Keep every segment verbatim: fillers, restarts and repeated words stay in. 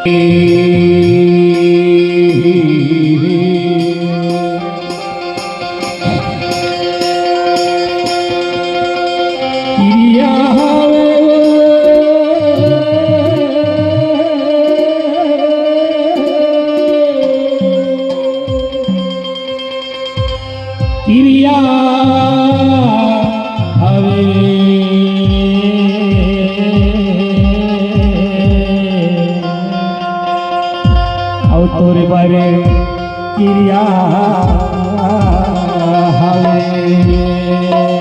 किरिया हवे। अउ तोरे बर किरिया हवे।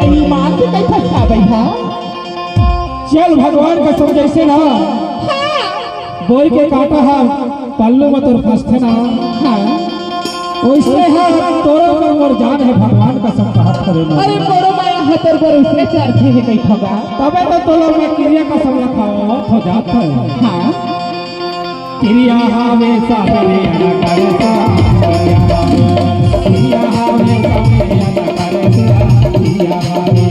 अरे माँ से कई फटका बैठा। चल भगवान कसम जैसे ना। हाँ। बोर के कांटा हा पल्लू म तोर फंसथे ना। हाँ। वैसे हा तोरो बर मोर जान हे, भगवान कसम कहत हवे ना। अरे मोरो माया हा तोर बर उसने चरथे हे कई ठगा। तबे तो तोला मैं किरिया कसम ला खावत हो जात हे। हाँ। किरिया हवे सावरिया ना करे सा, किरिया हवे सावरिया ना करे सा, किरिया हवे।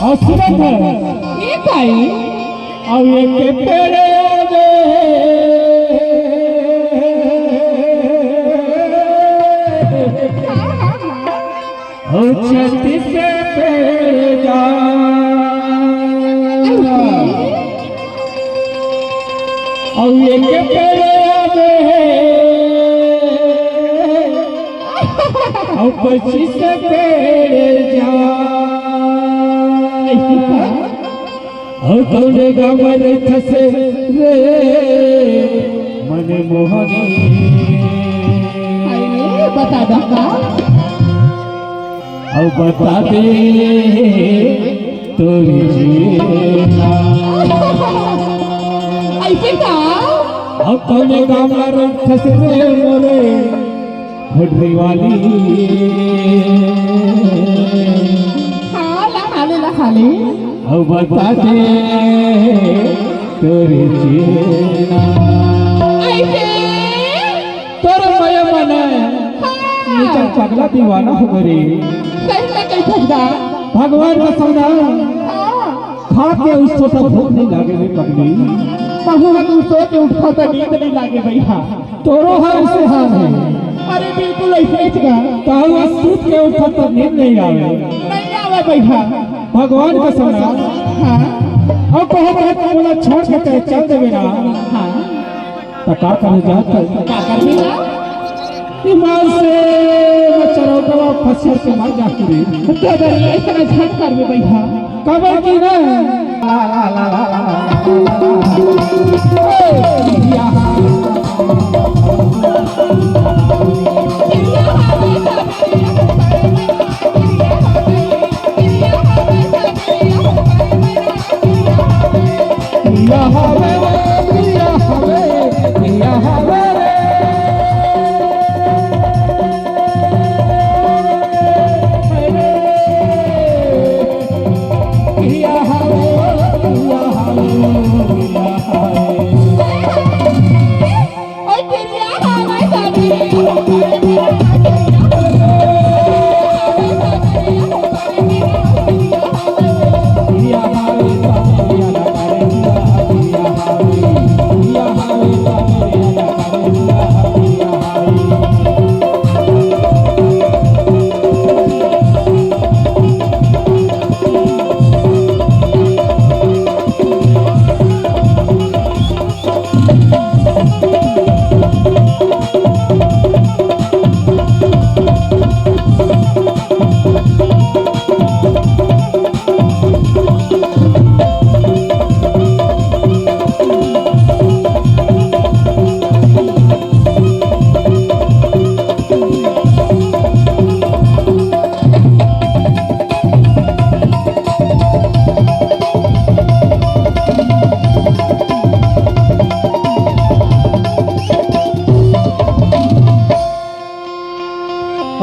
अउ सुनत हे। ये काई? अउ एक पेड़ आवे। अउ छत्तीस पेड़ जा। अउ एक पेड़ आवे। अउ पच्चीस पेड़ जा। अउ तोरे गाँव में रहिथस रे मनमोहनी। अरे बता दा का? अउ बता दे तोरी जीना। ऐसे का? अउ तोरे गाँव में रहिथस रे मोरे होटरी वाली। हाँ, ला, हाँ, ले, ला, हाँ, ले। अउ बता दे तोरी जीना। ऐसे? तोर मया मन हाँ। निचल पगला दीवाना हो गए रे। सही में कही भगवान। भगवान का सौदा। हाँ। खा के उठथों त भूख नहीं लागे रे पगली। महू के उठथों त नींद नहीं लागे भैया। तोरो हाल से हाल हे। अरे बिल्कुल ऐसे ही का। कहूँ सूत के उठथों त नींद नहीं आवे। नहीं आवे भैया। भगवान का सौदा। हाँ। अउ कहो त मोला छोड़ के ते चल देबे ना। हाँ। त का करे जात हे? का करबे ना? ईमान से मैं चरौटवा फसियर के मर जाती रे। दादा, ऐसा झट करबे भैया। काबर कि ना?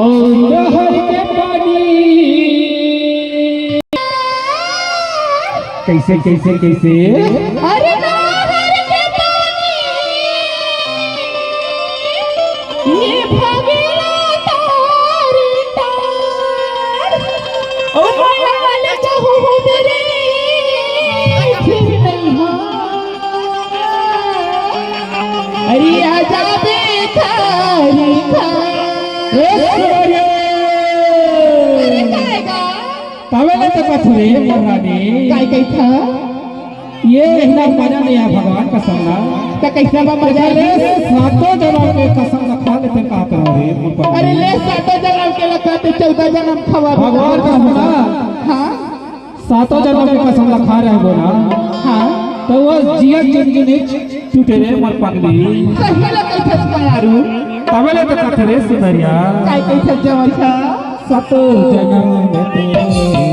अउ नहर के पानी। कइसे, कइसे, कइसे? अरे नहर के पानी, ये भागेला तार तार। ओ मलाल कहूँ दे रे, फिर नहीं हो। अरे आजा बे थारी थार। ए सुनरिया। अरे काय गा? तबे ले तो कथरे मोर रानी। काय कहिथा? ये इतना मजा नहीं आय भगवान कसम ना। त कइसे बा मजा? ले सातों जनम के कसम ला खा लेते का करो रे मोर पगली। अरे ले सातों जनम के ला खा ते चौदह जनम खवा भगवान कसम ना। हाँ। सातों जनम के कसम ला खा रहे हो ना। हाँ। त वो जिया जिंदगी नहीं छूटे रे मोर पगली। सही ला कहिथस का यारू। तबे ले तो कथरे सुनरिया। काय कहिथस जवैया? सातों जनम में तेरे